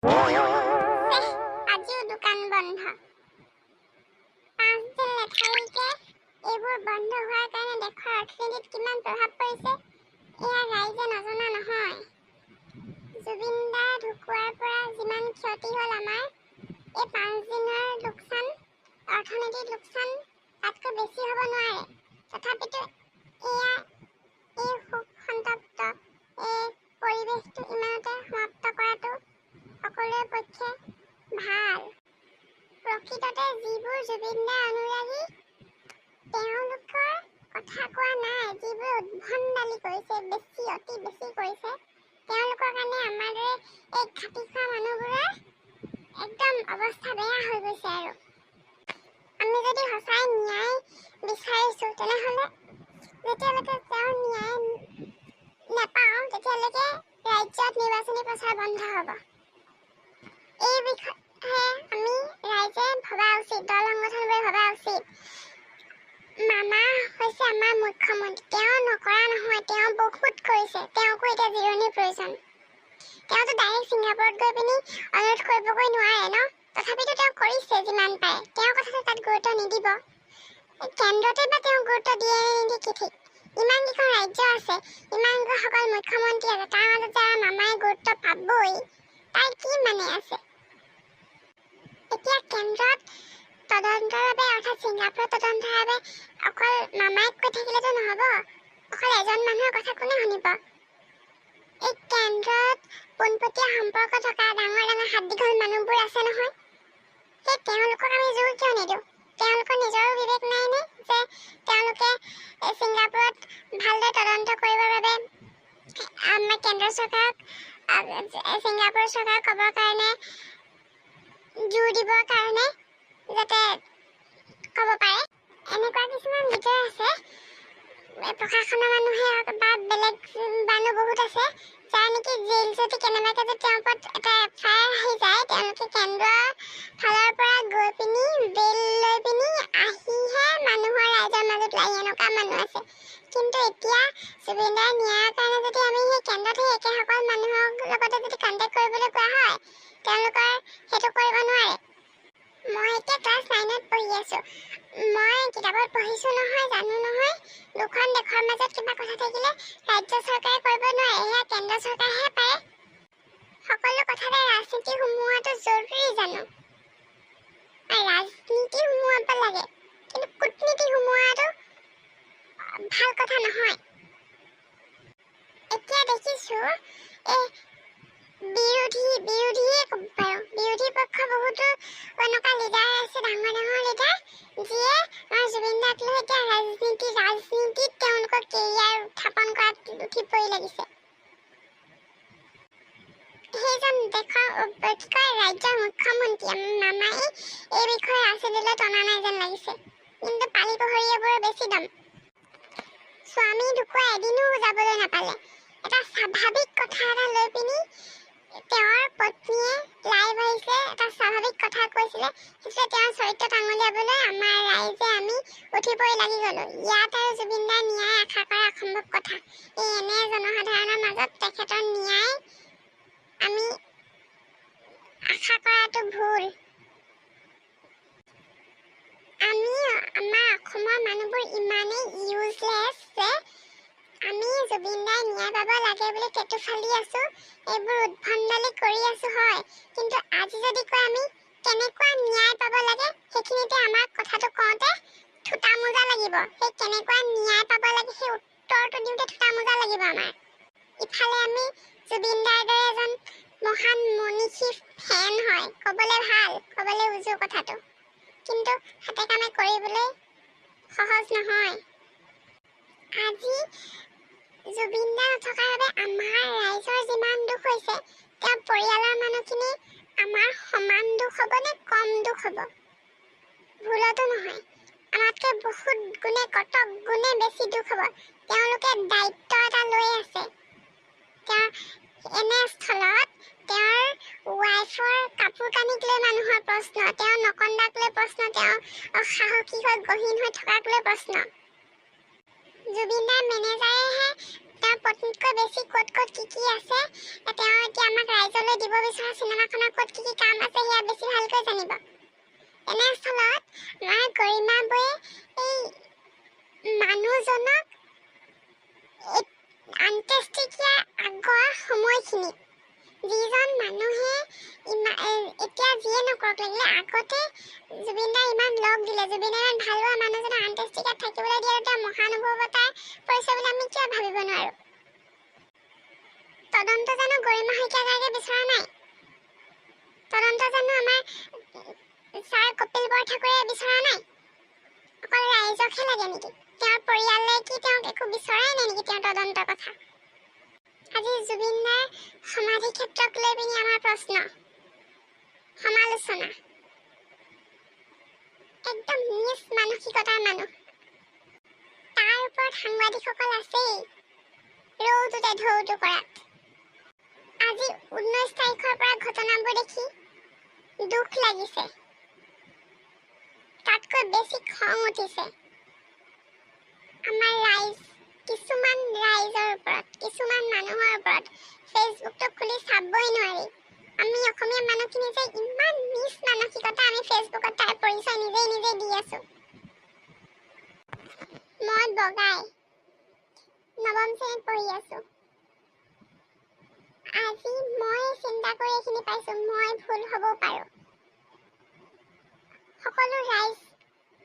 ছেহ, আজিও দোকান বন্ধ। 5 দিন লেঠাৰিকে এইবোৰ বন্ধ হোৱাৰ কাৰণে দেশৰ অৰ্থনীতিত কিমান প্ৰভাৱ পৰিছে, এয়া ৰাইজে নজনা নহয়। জুবিন দা ঢুকুৱাৰ পৰা যিমান ক্ষতি হ'ল আমাৰ, এই 5 দিনৰ লোকচান, অৰ্থনৈতিক লোকচান তাতকৈ বেছি হ'ব নোৱাৰে। তথাপিতো এয়া এই শোক সন্তপ্ত এই পৰিৱেশটো ইমানতে সমাপ্ত কৰাটো সকলোৰে পক্ষে ভাল। প্ৰকৃততে যিবোৰ জুবিন দা অনুৰাগী, তেওঁলোকৰ কথা কোৱা নাই। যিবোৰ উদ্ভণ্ডালি কৰিছে, বেছি অতি বেছি কৰিছে, তেওঁলোকৰ কাৰণে আমাৰ দৰে এই খাটি খোৱা মানুহবোৰৰ একদম অৱস্থা বেয়া হৈ গৈছে। আৰু আমি যদি সঁচাই ন্যায় বিচাৰিছোঁ, তেনেহ'লে যেতিয়ালৈকে তেওঁৰ ন্যায় নাপাওঁ, তেতিয়ালৈকে ৰাজ্যত নিৰ্বাচনী প্ৰচাৰ বন্ধ হ'ব। এই বিষয়ে আমি ৰাইজে ভবা উচিত, দল সংগঠনবোৰে ভবা উচিত। মামা হৈছে আমাৰ মুখ্যমন্ত্ৰী। তেওঁ নকৰা নহয়, তেওঁ বহুত কৰিছে। তেওঁকো এতিয়া জিৰণিৰ প্ৰয়োজন। তেওঁতো ডাইৰেক্ট ছিংগাপুৰত গৈ পিনি অনুৰোধ কৰিবগৈ নোৱাৰে ন। তথাপিতো তেওঁ কৰিছে যিমান পাৰে। তেওঁৰ কথাটো তাত গুৰুত্ব নিদিব। কেন্দ্ৰতে বা তেওঁ গুৰুত্ব দিয়ে নে নিদিয়ে কি ঠিক। ইমানকেইখন ৰাজ্য আছে, ইমানসকল মুখ্যমন্ত্ৰী আছে, তাৰ মাজত যে আৰু মামাই গুৰুত্ব পাবই, তাৰ কি মানে আছে? এতিয়া কেন্দ্ৰত তদন্তৰ বাবে, অৰ্থাৎ ছিংগাপুৰত তদন্তৰ বাবে অকল মামাইক কৈ থাকিলেতো নহ'ব। অকল এজন মানুহৰ কথা কোনে শুনিব? এই কেন্দ্ৰত পোনপটীয়া সম্পৰ্ক থকা ডাঙৰ ডাঙৰ হাত দীঘল মানুহবোৰ আছে নহয়, সেই তেওঁলোকক আমি জোৰ কিয় নিদিওঁ? তেওঁলোকৰ নিজৰো বিবেক নাইনে যে তেওঁলোকে ছিংগাপুৰত ভালদৰে তদন্ত কৰিবৰ বাবে আমাৰ কেন্দ্ৰ চৰকাৰক, ছিংগাপুৰ চৰকাৰক ক'বৰ কাৰণে, জোৰ দিবৰ কাৰণে যাতে ক'ব পাৰে? এনেকুৱা কিছুমান লিডাৰ আছে, প্ৰশাসনৰ মানুহে হওক বা বেলেগ মানুহ বহুত আছে, যাৰ নেকি জেইল যদি কেনেবাকৈ যদি তেওঁৰ ওপৰত এটা এফআইআৰ আহি যায়, তেওঁলোকে কেন্দ্ৰৰ ফালৰ পৰা গৈ পিনি বেইল লৈ পিনি আহিহে মানুহৰ ৰাইজৰ মাজত ওলাই, এনেকুৱা মানুহ আছে। কিন্তু এতিয়া জুবিনদাৰ ন্যায়ৰ কাৰণে যদি আমি সেই কেন্দ্ৰত সেই একেসকল মানুহৰ লগতে যদি কণ্টেক্ট কৰিবলৈ কোৱা হয়, তেওঁলোকৰ সেইটো কৰিব নোৱাৰে। মই এতিয়া ক্লাছ 9ত পঢ়ি আছোঁ। মই কিতাপত পঢ়িছোঁ নহয়, জানো নহয়, দুখন দেশৰ মাজত কিবা কথা থাকিলে ৰাজ্য চৰকাৰে কৰিব নোৱাৰে, এয়া কেন্দ্ৰ চৰকাৰেহে পাৰে। সকলো কথাতে ৰাজনীতি সোমোৱাটো জৰুৰী জানো? ৰাজনীতি সোমোৱাব লাগে, কিন্তু কূটনীতি সোমোৱাটো ভাল কথা নহয়। এতিয়া দেখিছোঁ এই বিৰোধী, বিৰোধীয়ে ক'ব পাৰোঁ, বিৰোধী পক্ষ বহুতো এনেকুৱা লিডাৰ আছে, ডাঙৰ ডাঙৰ লিডাৰ, যিয়ে আমাৰ জুবিন দাক লৈ এতিয়া ৰাজনীতিত তেওঁলোকৰ কেৰিয়াৰ উত্থাপন কৰাত উঠি পৰি লাগিছে। সেইজন দেশৰ, কি কয়, ৰাজ্যৰ মুখ্যমন্ত্ৰী মামাই এই বিষয়ে ৰাজনীতিলৈ টনা নাই যেন লাগিছে। কিন্তু পালি পহৰীয়াবোৰৰ বেছি দম। স্বামী ঢুকুৱা এদিনো যাবলৈ নাপালে। এটা স্বাভাৱিক কথা এটা লৈ পিনি তেওঁৰ পত্নীয়ে লাইভ আহিছে, এটা স্বাভাৱিক কথা কৈছিলে, সেইটোতে তেওঁৰ চৰিত্ৰত আঙুলিয়াবলৈ আমাৰ ৰাইজে আমি উঠি পৰি লাগি গ'লো। ইয়াত আৰু জুবিনদাৰ ন্যায় আশা কৰা অসম্ভৱ কথা। এই এনে জনসাধাৰণৰ মাজত তেখেতৰ ন্যায় আমি আশা কৰাটো ভুল। আমি আমাৰ অসমৰ মানুহবোৰ ইমানেই ইউজলেছ যে আমি জুবিন দাই ন্যায় পাব লাগে বুলি টেটু ফালি আছো, এইবোৰ উদ্ভণ্ডালি কৰি আছো হয়, কিন্তু আজি যদি কয় আমি কেনেকুৱা ন্যায় পাব লাগে, সেইখিনিতে আমাৰ কথাটো কওঁতে থোটা মোজা লাগিব। সেই কেনেকুৱা ন্যায় পাব লাগে, সেই উত্তৰটো দিওঁতে থোটা মোজা লাগিব আমাৰ। ইফালে আমি জুবিন দাৰ দৰে এজন মহান মনীষী ফেন হয়, ক'বলৈ ভাল, ক'বলৈ উজু কথাটো, কিন্তু হাতে কামে কৰিবলৈ সহজ নহয়। আজি জুবিন দা নথকাৰ বাবে আমাৰ ৰাইজৰ যিমান দুখ হৈছে, তেওঁৰ পৰিয়ালৰ মানুহখিনি আমাৰ সমান দুখ হ'ব নে কম দুখ হ'ব? ভুলতো নহয়, আমাতকৈ বহুত গুণে, কত গুণে বেছি দুখ হ'ব। তেওঁলোকে দায়িত্ব এটা লৈ আছে। তেওঁৰ এনে স্থলত তেওঁৰ ৱাইফৰ কাপোৰ কানিক লৈ মানুহৰ প্ৰশ্ন, তেওঁ নকন্দাক লৈ প্ৰশ্ন, তেওঁ সাহসী হৈ গহীন হৈ থকাক লৈ প্ৰশ্ন। জুবিন দাৰ মেনেজাৰেহে তেওঁৰ তেওঁৰ পত্নীতকৈ বেছি ক'ত ক'ত কি কি আছে, তেওঁ এতিয়া আমাক ৰাইজলৈ দিব বিচৰা চিনেমাখনৰ ক'ত কি কি কাম আছে সেয়া বেছি ভালকৈ জানিব। এনেস্থলত আমাৰ গৰিমা বৌয়ে এই মানুহজনক অন্ত্যেষ্টিক্ৰিয়াৰ আগৰ সময়খিনিত যিজন মানুহে এতিয়া যিয়ে নকৰক লাগিলে আগতে জুবিন দাই ইমান লগ দিলে, জুবিন দাই ইমান ভাল পোৱা মানুহজনক অন্ত্যেষ্টিক্ৰিয়াত থাকিবলৈ দিয়াটো তেওঁ মহানুভৱতাৰ পৰিচয় বুলি আমি কিয় ভাবিব নোৱাৰোঁ? তদন্ত জানো গৰিমা শইকীয়া গাৰ্গে বিচৰা নাই? তদন্ত জানো আমাৰ ছাৰ কপিল বৰঠাকুৰে বিচৰা নাই? অকল ৰাইজকহে লাগে নেকি? তেওঁৰ পৰিয়ালে কি তেওঁক একো বিচৰাই নাই নেকি তেওঁৰ তদন্তৰ কথা? আজি জুবিন দাৰ সমাধি ক্ষেত্ৰক লৈ পিনি আমাৰ প্ৰশ্ন, সমালোচনা। একদম নীচ মানসিকতাৰ মানুহ, তাৰ ওপৰত সাংবাদিকসকল আছেই ৰৌটোতে ঢৌটো কৰাত। আজি 19 তাৰিখৰ পৰা ঘটনাবোৰ দেখি দুখ লাগিছে, তাতকৈ বেছি খং উঠিছে আমাৰ ৰাইজ, কিছুমান ৰাইজৰ ওপৰত, কিছুমান মানুহৰ ওপৰত। ফেচবুকটো খুলি চাবই নোৱাৰি। আমি অসমীয়া মানুহখিনি যে ইমান নীচ মানসিকতা, আমি ফেচবুকত তাৰ পৰিচয় নিজেই নিজেই দি আছো। মই বগাই নৱম শ্ৰেণীত পঢ়ি আছো। আজি মই চিন্তা কৰি এইখিনি পাইছো, মই ভুল হ'ব পাৰো। সকলো ৰাইজ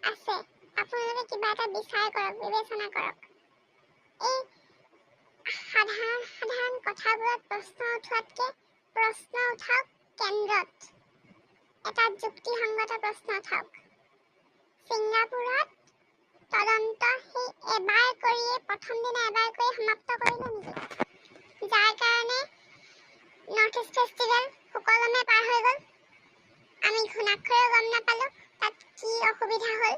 আছে, আপোনালোকে কিবা এটা বিচাৰ কৰক, বিবেচনা কৰক। এই সাধাৰণ সাধাৰণ কথাবোৰত প্ৰশ্ন উঠোৱাতকৈ প্ৰশ্ন উঠাওক কেন্দ্ৰত, এটা যুক্তিসংগত প্ৰশ্ন উঠাওক। ছিংগাপুৰত তদন্ত সেই এবাৰ কৰিয়ে, প্ৰথম দিনা এবাৰ কৰি সমাপ্ত কৰিলে নেকি? যাৰ কাৰণে নৰ্থ ইষ্ট ফেষ্টিভেল সুকলমে পাৰ হৈ গ'ল, আমি ঘুণাক্ষৰেও গম নাপালোঁ তাত কি অসুবিধা হ'ল।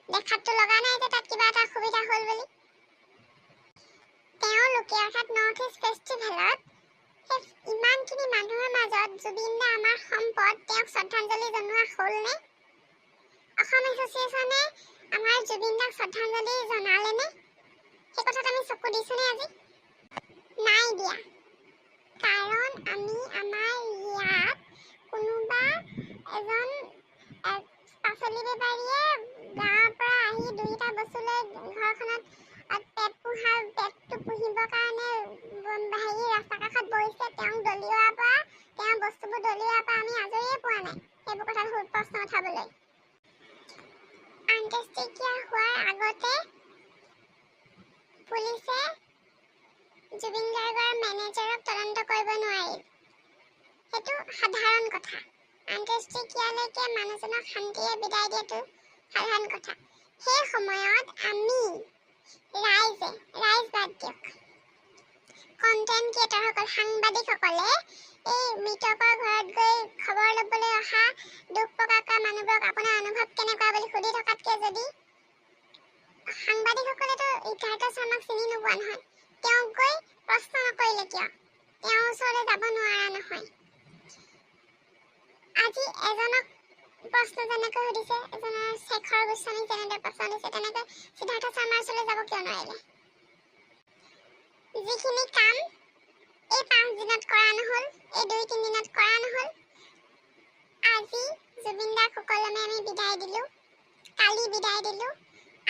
দেখাততো লগা নাই যে তাত কিবা এটা অসুবিধা হ'ল বুলি। তেওঁলোকে অৰ্থাৎ নৰ্থ ইষ্ট ফেষ্টিভেলত সেই ইমানখিনি মানুহৰ মাজত জুবিন দা আমাৰ সম্পদ, তেওঁক শ্ৰদ্ধাঞ্জলি জনোৱা হ'লনে? অসম এছ'চিয়েশ্যনে আমাৰ জুবিন দাক শ্ৰদ্ধাঞ্জলি জনালেনে? সেই কথাত আমি চকু দিছোনে আজি? নাই দিয়া। কাৰণ আমি আমাৰ ইয়াত কোনোবা এজন পাচলি বেপাৰীয়ে গাঁৱৰ পৰা আহি দুইটা বস্তু লৈ ঘৰখনত পেট পোহা, পেটটো পুহিবৰ কাৰণে হেৰি ৰাস্তা কাষত বহিছে, তেওঁক দলিওৱাৰ পৰা, তেওঁৰ বস্তুবোৰ দলিওৱাৰ পৰা আমি আজৰিয়ে পোৱা নাই সেইবোৰ কথাত প্ৰশ্ন উঠাবলৈ। অন্ত্যেষ্টিক্ৰিয়া হোৱাৰ আগতে পুলিচে জুবিন গাৰ্গৰ মেনেজাৰক তদন্ত কৰিব নোৱাৰিল, সেইটো সাধাৰণ কথা। অন্ত্যেষ্টিক্ৰিয়ালৈকে মানুহজনক শান্তিৰে বিদায় দিয়াটো সাধাৰণ কথা। সেই সময়ত আমি ৰাইজে, ৰাইজ বাদ দিয়ক, কণ্টেণ্ট ক্ৰিয়েটৰসকল, সাংবাদিকসকলে এই মৃতকৰ ঘৰত গৈ খবৰ ল'বলৈ অহা দুখ প্ৰকাশ কৰা মানুহবোৰক আপোনাৰ অনুভৱ কেনেকুৱা বুলি সুধি থকাতকৈ যদি সাংবাদিকসকলেতো সিদ্ধাৰ্থ শৰ্মাক চিনি নোপোৱা নহয়, তেওঁক গৈ প্ৰশ্ন নকৰিলে কিয়? তেওঁৰ ওচৰলৈ যাব নোৱাৰা নহয়। আজি এজনক প্ৰশ্ন যেনেকৈ সুধিছে, এজনৰ শেখৰ গোস্বামীক যেনেদৰে প্ৰশ্ন সুধিছে, তেনেকৈ সিদ্ধাৰ্থ শৰ্মাৰ ওচৰলৈ যাব কিয় নোৱাৰিলে? যিখিনি কাম এই 5 দিনত কৰা নহ'ল, এই 2-3 দিনত কৰা নহ'ল, আজি জুবিন দাক সুকলমে আমি বিদায় দিলোঁ, কালি বিদায় দিলোঁ।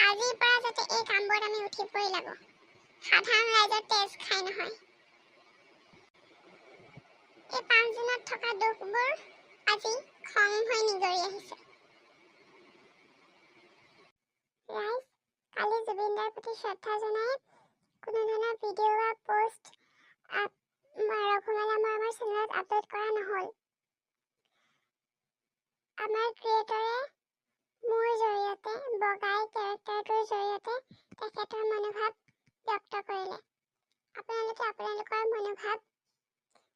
আজিৰ পৰা যাতে এই কামবোৰত আমি উঠি পৰি লাগো, সাধাৰণ ৰাইজৰ তেজ খাই নহয়। এই 5 দিনত থকা দুখবোৰ আজি খং হৈ নিগৰি আহিছে। ৰাইজ, কালি জুবিন দাৰ প্ৰতি শ্ৰদ্ধা জনাই কোনো ধৰণৰ ভিডিঅ' বা পষ্ট ৰঘুমেলা মৰমৰ চেনেলত আপলোড কৰা নহ'ল। আমাৰ ক্ৰিয়েটৰে মোৰ জৰিয়তে, বগাই কেৰেক্টাৰটোৰ জৰিয়তে তেখেতৰ মনোভাৱ ব্যক্ত কৰিলে। আপোনালোকে আপোনালোকৰ মনোভাৱ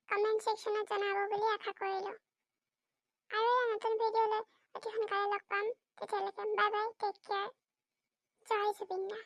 কমেণ্ট ছেকশ্যনত জনাব বুলি আশা কৰিলোঁ। আৰু এটা নতুন ভিডিঅ'লৈ অতি সোনকালে লগ পাম। তেতিয়ালৈকে বাই বাই, টেক কেয়াৰ, জয় জুবিন দা।